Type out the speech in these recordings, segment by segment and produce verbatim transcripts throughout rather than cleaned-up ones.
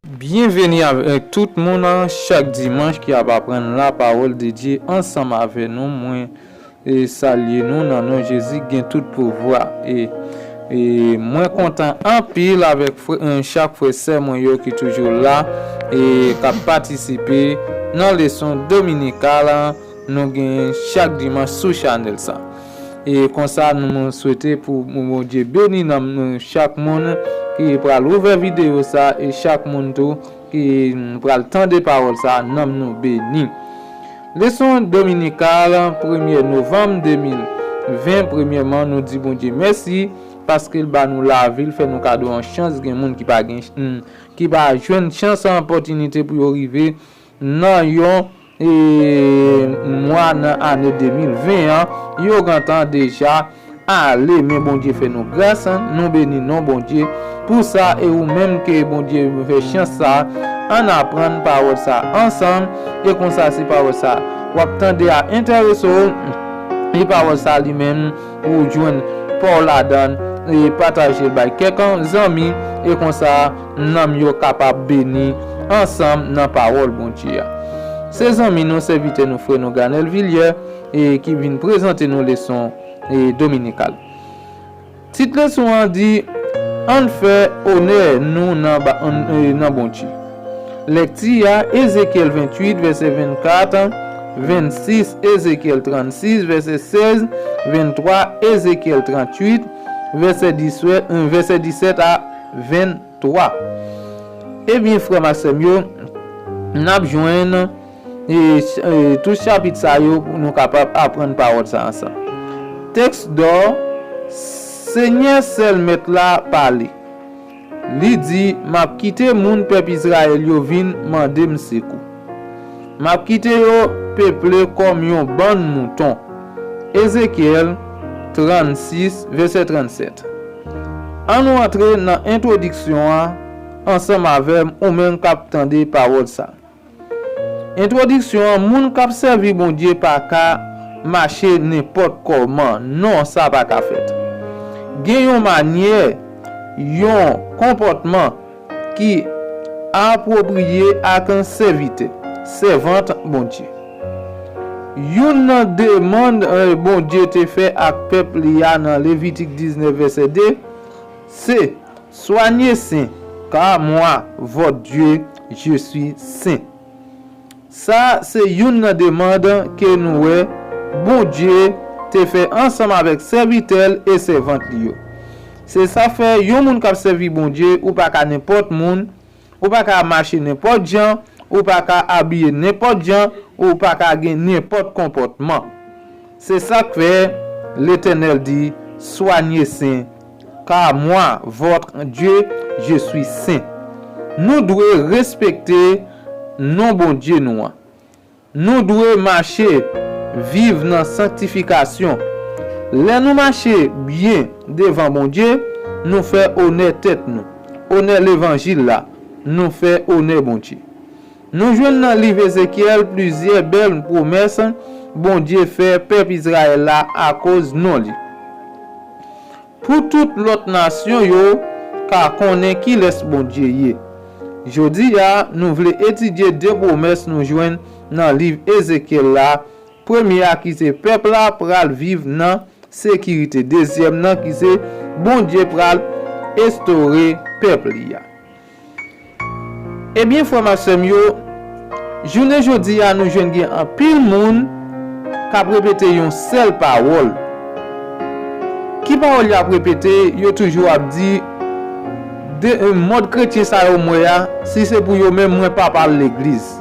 Byenveni avèk tout moun an chak dimanch ki ap aprann lapawòl de Dye ansanm avè nou. Mwen e salye nou nan non Jezi ki gen tout pouvwa. E, e mwen kontan anpil avèk frè, e, chak frè sè mwen yo ki toujou la e k ap patisipe nan leson dominikal nou gen chak dimanch sou chanèl sa. E konsa nou swete pou Bondye beni nanm nou chak moun ki pral ouvè videyo sa e chak moun tou ki pral tande pawòl sa, nanm nou beni. Leson dominikal premye novanm de mil ven, premyèman nou di Bondye mèsi paske l ba nou lavi, l fè nou kado yon chans, gen moun ki pa gen, ki pa jwenn chans an opòtinite pou yo rive nan yon e, mwa nan ane de mil ven an, yo gentan deja ale, men Bondye fè nou gras, nou beni non Bondye pou sa, e ou menm ke Bondye fè chans sa, ann aprann pawòl sa ansanm, e konsa si pawòl sa w ap tande a enterese w, e pawòl sa li menm ou jwenn pa w ladan l, e pataje l bay kèk zanmi, e konsa nanm yo kapab beni ansanm nan pawòl Bondye a. Se zanmi nou, sèvitè nou, frè nou Ganèl Vilyè, e ki vin prezante nou leson e dominikal. Tit leson an di, ann fè onè nou nan, ba- e, nan Bondye. Lèkti a, Ezekyèl venntuit, vèsè vennkat, vennsis, Ezekyèl trannsis, vèsè sèz, venntwa, Ezekyèl tranntuit, vèsè disèt, vèsè disèt a venntwa. Ebyen, frè m ak sè m yo, n ap jwenn e, e, tout chapit sa yo pou nou kapab aprann pawòl sa ansanm. Tèks dò, Senyè sèl Mèt la pale. Li di, m ap kite moun pèp Izrayèl yo vin mande m sekou. M ap kite yo peple kòm yon bann mouton. Ezekyèl trannsis, vèsè trannsèt. Ann nou antre nan entwodiksyon an ansanm avè m, ou menm k ap tande pawòl sa. Entwodiksyon an, moun k ap sèvi Bondye pa ka mache nenpòt kòman. Non, sa pa ka fèt. Gen yon manyè, yon konpòtman ki apwopriye ak sèvitè, sèvant Bondye. Youn nan demann, e, Bondye te fè ak pèp li a nan Levitik diznèf vèsè de, se, Soyez saints, car moi, votre Dieu, je suis saint. Sa se youn nan demann ke nou wè Bondye te fè ansanm avèk sèvitè l e sèvant li yo. Se sa fè yon moun k ap sèvi Bondye, ou pa ka nenpòt moun, ou pa ka mache nenpòt jan, ou pa ka abiye nenpòt jan, ou pa ka gen nenpòt konpòtman. Se sa k fè Letènèl di, Soyez saints, car moi, votre Dieu, je suis saint. Nou dwe respekte non Bondye nou an. Nou dwe mache, viv nan sanktifikasyon. Lè nou mache byen devan Bondye, nou fè onè tèt nou, onè levanjil la, nou fè onè Bondye. Nou jwenn nan liv Ezekyèl plizyè bèl pwomès Bondye fè pèp Izrayèl la akoz non li. Pou tout lòt nasyon yo ka konnen kilès Bondye ye. Jodi a, nou vle etidye de pwomès nou jwenn nan liv Ezekyèl la. Premye a ki se pèp la pral viv nan sekirite. Dezyèm nan ki se Bondye pral estore pèp li a. Ebyen, frè m ak sè m yo, jounen jodi a, nou jwenn gen anpil moun k ap repete yon sèl pawòl. Ki pawòl y ap repete? Yo toujou ap di, de, mòd kretyen sa yo m wè a, si se pou yo menm, mwen p ap al legliz.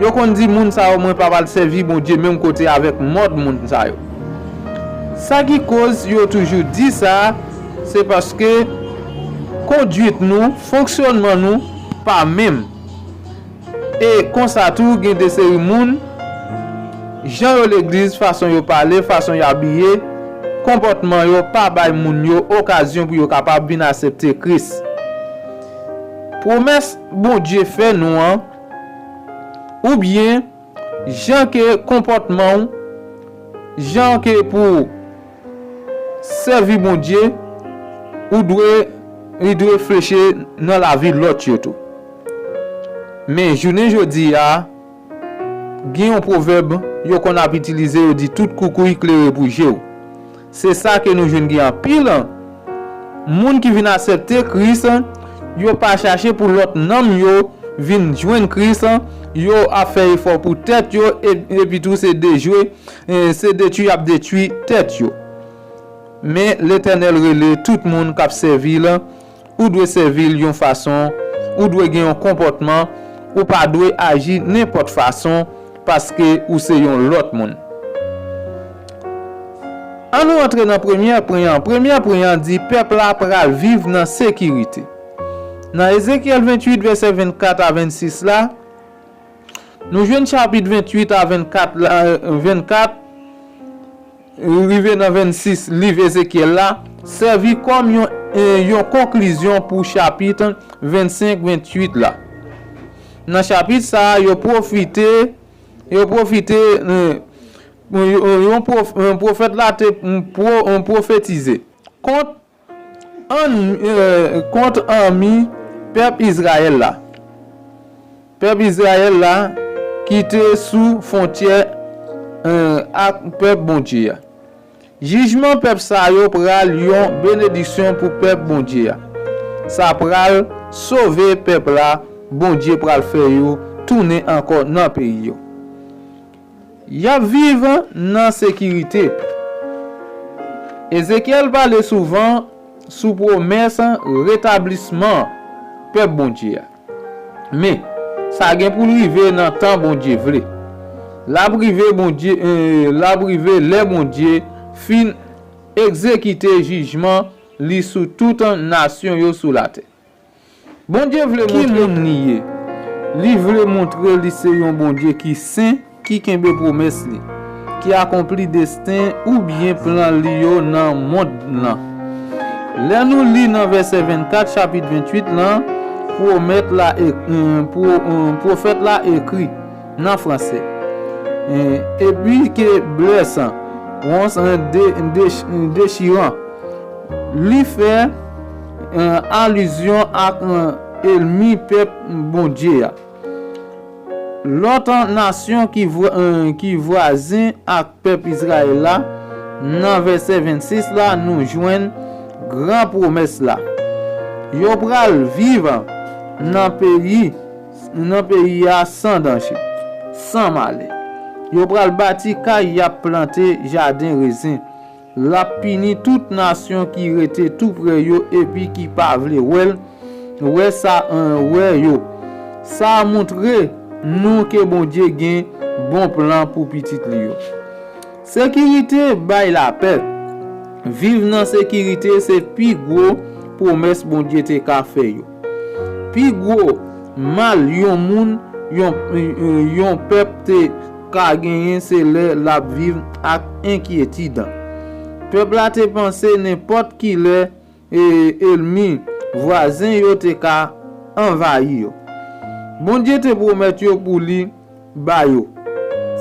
Yo konn di moun sa yo, mwen p ap al sèvi Bondye menm kote avèk mòd moun sa yo. Sa ki koz yo toujou di sa, se paske kondwit nou, fonksyònman nou pa menm. E konsa tou, gen de seri moun, jan yo legliz, fason yo pale, fason yo abiye, konpòtman yo pa bay moun yo okazyon pou yo kapab vin aksepte Kris. Pwomès Bondye fè nou an, oubyen jan ke konpòtman w, jan ke pou w sèvi Bondye, ou dwe, li dwe reflechi nan lavi lòt yo tou. Men jounen jodi a, gen yon pwovèb yo konn ap itilize, yo di, "Tout koukouy klere pou je w." Se sa ke nou jwenn gen anpil moun ki vin aksepte Kris, yo pa chache pou lòt nanm yo vin jwenn Kris, yo ap fè efò pou tèt yo, e- epi tou se dejwe, e se detwi y ap detwi tèt yo. Men Letènèl rele tout moun k ap sèvi l, ou dwe sèvi l yon fason, ou dwe gen yon konpòtman, ou pa dwe aji nenpòt fason, paske ou se yon lòt moun. An nou antre nan premyè pwen an. Premyè pwen an di pèp la pral viv nan sekirite. Nan Ezekyèl venntuit, vèsè vennkat a vennsis la, nou jwenn chapit venntuit a vennkat la, vennkat, rive nan vennsis liv Ezekyèl la, sèvi kòm yon, eh, yon konklizyon pou chapit vennsenk, venntuit la. Nan chapit sa a, yo pwofite, yo pwofite, eh, yon, yon pwof- yon pwofèt la te, mm, pwo- mm, pwofetize kont an- eh, kont anmi pèp Izrayèl la. Pèp Izrayèl la ki te sou fwontyè, eh, ak pèp Bondye a. Jijman pèp sa yo pral yon benediksyon pou pèp Bondye a. Sa pral sove pèp la, Bondye pral fè yo tounen ankò nan peyi yo. Y ap viv nan sekirite. Ezekyèl pale souvan sou pwomès retablisman pèp Bondye a. Men, sa gen pou l rive nan tan Bondye vle. L ap rive Bondye, eh, l ap rive lè Bondye fin egzekite jijman li sou tout nasyon yo sou latè. Bondye vle montre moun li ye. Li vle montre li se yon Bondye ki sen, ki kenbe pwomès li, ki akonpli desten oubyen plan li yo nan mond lan. Lè nou li nan vèsè vennkat chapit venntuit lan, pwomèt la e- eh, pwo- eh, pwofèt la ekri nan franse, eh, epi ke blèsan, wons, eh, de- de- dechiran. Li fè, eh, alizyon ak, eh, ènmi pèp Bondye a. Lòt nasyon ki vwa- eh, ki vwazen ak pèp Izrayèl la, nan vèsè vennsis la, nou jwenn gran pwomès la. Yo pral viv nan peyi, nan peyi a san danje, san malè. Yo pral bati kay, y ap plante jaden rezen. L ap pini tout nasyon ki rete toupre yo epi ki pa vle wè l, wè sa, wè yo. Sa montre nou ke Bondye gen bon plan pou pitit li yo. Sekirite bay lapè. Viv nan sekirite se pi gwo pwomès Bondye te ka fè yo. Pi gwo mal yon moun, yon, yon pèp te ka genyen se lè l ap viv ak enkyetid. Pèp la te panse nenpòt ki lè, e, ènmi vwazen yo te ka anvayi yo. Bondye te pwomèt yo pou li ba yo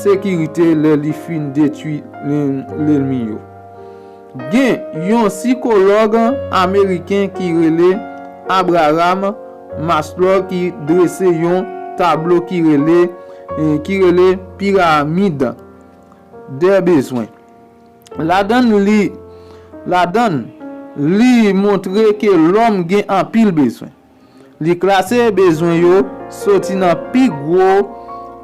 sekirite lè li fin detwi len- lènmi yo. Gen yon sikològ ameriken ki rele Abraham Maslow ki drese yon tablo ki rele, eh, ki rele piramid dè bezwen. Ladan li, ladan li montre ke lòm gen anpil bezwen. Li klase bezwen yo soti nan pi gwo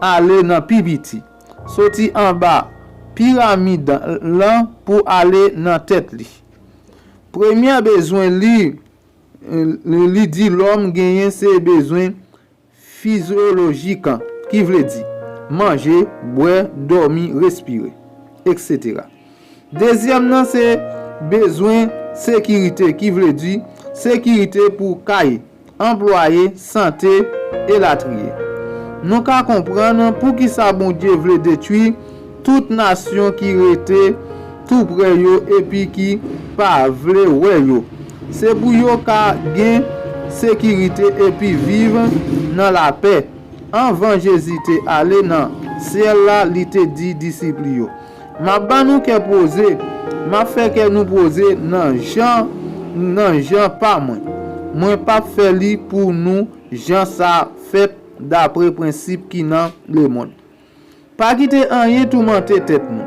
ale nan pi piti, soti anba piramid lan pou ale nan tèt li. Premye bezwen li, li di lòm genyen se bezwen fizyolojik, ki vle di manje, bwè, dòmi, respire, etsetera. Dezyèm nan se bezwen sekirite, ki vle di sekirite pou kay, anplwaye, sante, elatriye. Nou ka konprann poukisa Bondye vle detwi tout nasyon ki rete toupre yo epi ki pa vle wè yo. Se pou yo ka gen sekirite epi viv nan lapè. Anvan Jezi te ale nan syèl la, li te di disip li yo, "M ap ban nou kè poze, m ap fè kè nou poze nan jan, nan jan pa mwen. Mwen p ap fè li pou nou jan sa fèt dapre prensip ki nan lemonn. Pa kite anyen toumante tèt nou.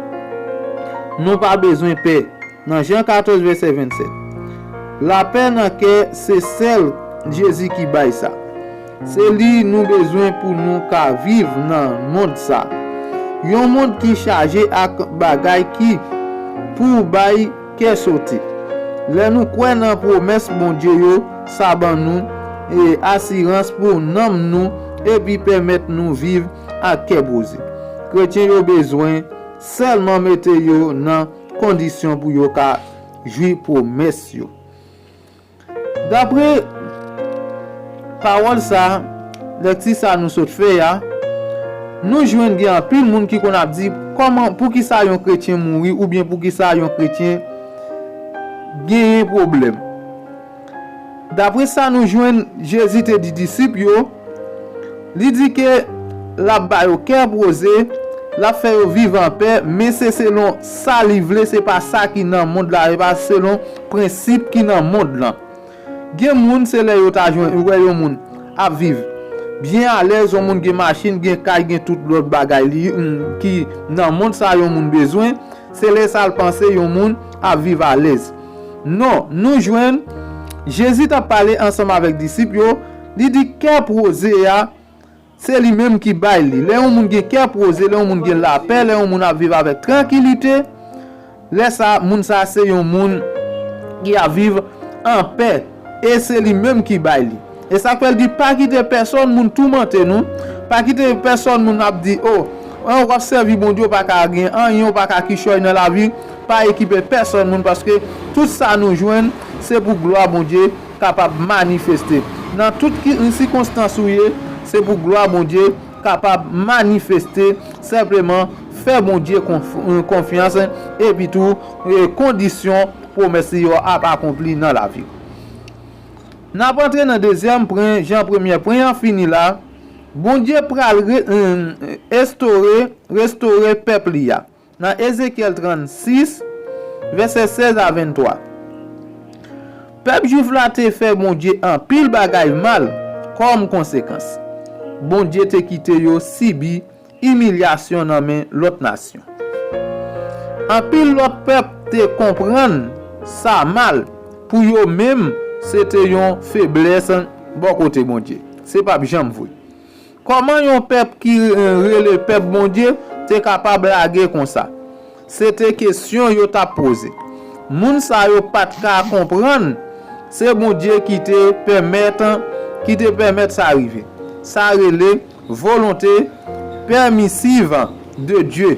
Nou pa bezwen pè. Nan Jan katòz, vèsè vennsèt. Lapè nan kè, se sèl Jezi ki bay sa. Se li nou bezwen pou nou ka viv nan mond sa. Yon mond ki chaje ak bagay ki pou bay kè sote. Lè nou kwè nan pwomès Bondye yo, sa ban nou e asirans pou nanm nou epi pèmèt nou viv ak kè poze. Kretyen yo bezwen sèlman mete yo nan kondisyon pou yo ka jwi pwomès yo. Dapre pawòl sa, lèkti sa nou sot fè a, nou jwenn gen anpil moun ki konn ap di, kòman, poukisa yon kretyen mouri oubyen poukisa yon kretyen genyen pwoblèm. Dapre sa nou jwenn, Jezi te di disip yo, li di ke l ap ba yo kè poze, l ap fè yo viv anpè, men se selon sa li vle, se pa sa ki nan mond la, e pa selon prensip ki nan mond lan. Gen moun, se lè yo ta jwenn, wè yon moun ap viv byen alèz, yon moun gen machin, gen kay, gen tout lòt bagay li, mm, ki nan mond sa yon moun bezwen, se lè sa l panse yon moun ap viv alèz. Non, nou jwenn Jezi t ap pale ansanm avèk disip yo, li di kè poze a, se li menm ki bay li. Lè yon moun gen kè poze, lè yon moun gen lapè, lè yon moun ap viv avèk trankilite, lè sa, moun sa se yon moun ki ap viv an pè, e se li menm ki bay li. E sa k fè l di, pa kite pèsonn moun toumante nou, pa kite pèsonn moun ap di, o, an, w ap sèvi Bondye, w pa ka gen anyen, w pa ka kichòy nan lavi, pa ekipe pèsonn moun, paske tout sa nou jwenn, se pou glwa Bondye kapab manifeste. Nan tout ki, sikonstans ou ye, se pou glwa Bondye kapab manifeste. Senpleman, fè Bondye konf-, konfyans, epi tou, e, kondisyon pwomès li yo ap akonpli nan lavi w. N ap antre nan dezyèm pwen, jan premye pwen an fini la. Bondye pral re-, e, estore, restore pèp li a. Nan Ezekyèl trannsis, vèsè sèz a venntwa. Pèp Jwif la te fè Bondye anpil bagay mal kòm konsekans. Bondye te kite yo sibi imilyasyon nan men lòt nasyon. Anpil lòt pèp te konprann sa mal, pou yo menm, se te yon feblès bò kote Bondye. Se p ap janm vre. Kòman yon pèp ki, e, rele pèp Bondye te kapab lage konsa? Se te kesyon yo t ap poze. Moun sa yo pa t ka konprann se Bondye ki te pèmèt, ki te pèmèt sa rive. Sa rele volonte pèmisiv de Dye.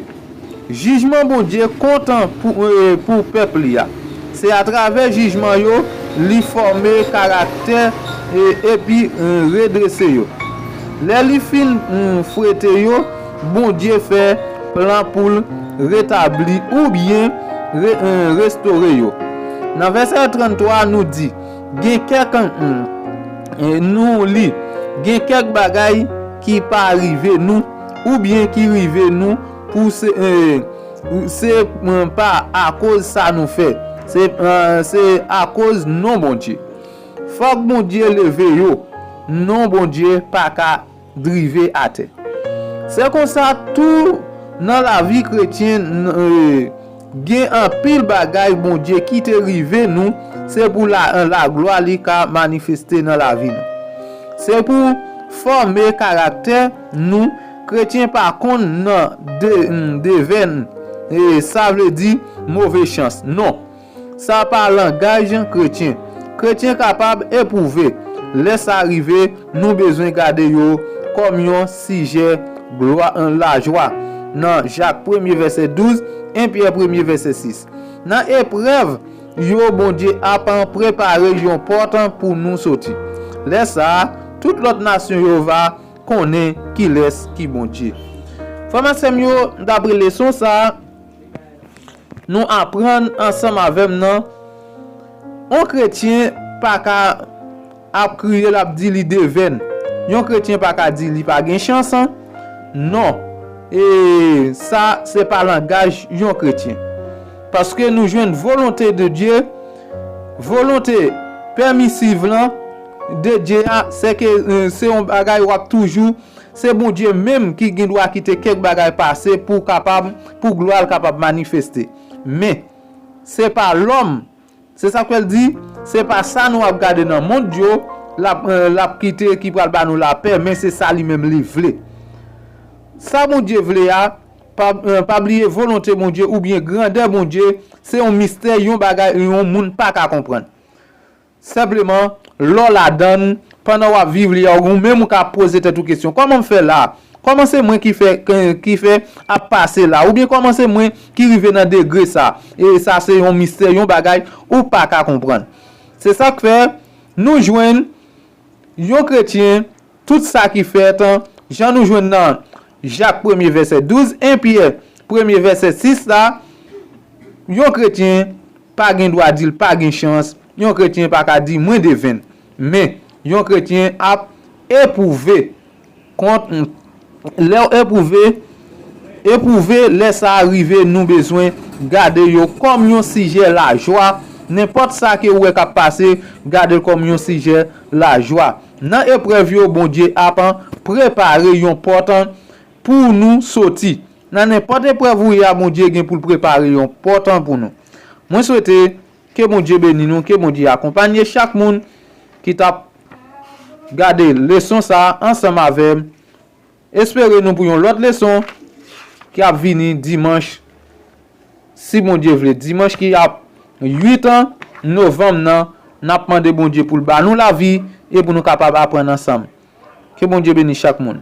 Jijman Bondye kontan pou, e, pou pèp li a. Se atravè jijman yo, li fòme karaktè, e, epi, e, redrese yo. Lè li fin, mm, frete yo, Bondye fè plan pou l retabli oubyen re-, e, restore yo. Nan vèsè tranntwa, nou di, gen kèk, mm, e, nou li, gen kèk bagay ki pa rive nou, oubyen ki rive nou pou se, e, se, e, pa akoz sa nou fè. Se, e, se akoz non Bondye. Fòk Bondye leve yo. Non Bondye pa ka drive atè. Se konsa tou nan lavi kretyen, n-, e, gen anpil bagay Bondye ki te rive nou, se pou la, laglwa li ka manifeste nan lavi nou. Se pou fòme karaktè nou, kretyen pa konn nan de, devèn, e sa vle di move chans. Non. Sa pa langaj kretyen. Kretyen kapab epwouve. Lè sa rive, nou bezwen gade yo kòm yon sijè glwa, lajwa. Nan Jak premye vèsè douz, en Pyè premye vèsè sis. Nan eprèv yo, Bondye ap prepare yon pòt pou nou soti. Lè sa a, tout lòt nasyon yo va konnen kilès ki Bondye. Frè m ak sè m yo, dapre leson sa a, nou aprann ansanm avè m nan, yon kretyen pa ka ap kriye, l ap di li devèn. Yon kretyen pa ka di li pa gen chans, an. Non. E sa, se pa langaj yon kretyen. Paske nou jwenn volonte de Dye, volonte pèmisiv lan, de Dye a, se ke, eh, se yon bagay w ap toujou, se Bondye menm ki gen dwa kite kèk bagay pase pou kapab, pou glwa l kapab manifeste. Men, se pa lòm, se sa k fè l di, se pa sa nou ap gade nan mond yo, l ap, eh, l ap kite ki pral ba nou lapè, men se sa li menm li vle. Sa Bondye vle a, pa, eh, pa bliye volonte Bondye oubyen grandè Bondye, se yon mistè, yon bagay, yon moun pa ka konprann. Senpleman, lè w ladann, pandan w ap viv li a, ou menm ou ka poze tèt ou kesyon, kòman m fè la? Kòman se mwen ki fè, ki, ki fè ap pase la? Oubyen kòman se mwen ki rive nan degre sa? E sa se yon mistè, yon bagay ou pa ka konprann. Se sa k fè nou jwenn yon kretyen, tout sa ki fèt, jan nou jwenn nan Jak premye vèsè douz, en Pyè premye vèsè sis la, yon kretyen pa gen dwa di l pa gen chans, yon kretyen pa ka di mwen devenn. Men, yon kretyen ap epwouve kont, lè w epwouve, epwouve, lè sa a rive, nou bezwen gade yo kòm yon sijè lajwa. Nenpòt sa ke ou wè k ap pase, gade l kòm yon sijè lajwa. Nan eprèv yo, Bondye ap prepare yon pòt pou nou soti. Nan nenpòt eprèv ou ye a, Bondye gen pou l prepare yon pòt pou nou. Mwen swete ke Bondye beni nou, ke Bondye akonpanye chak moun ki t ap gade leson sa a ansanm avè m. Espere nou pou yon lòt leson ki ap vini dimanch, si Bondye vle. Dimanch ki ap uit novanm nan, n ap mande Bondye pou l ba nou lavi e pou nou kapab aprann ansanm. Ke Bondye beni chak moun.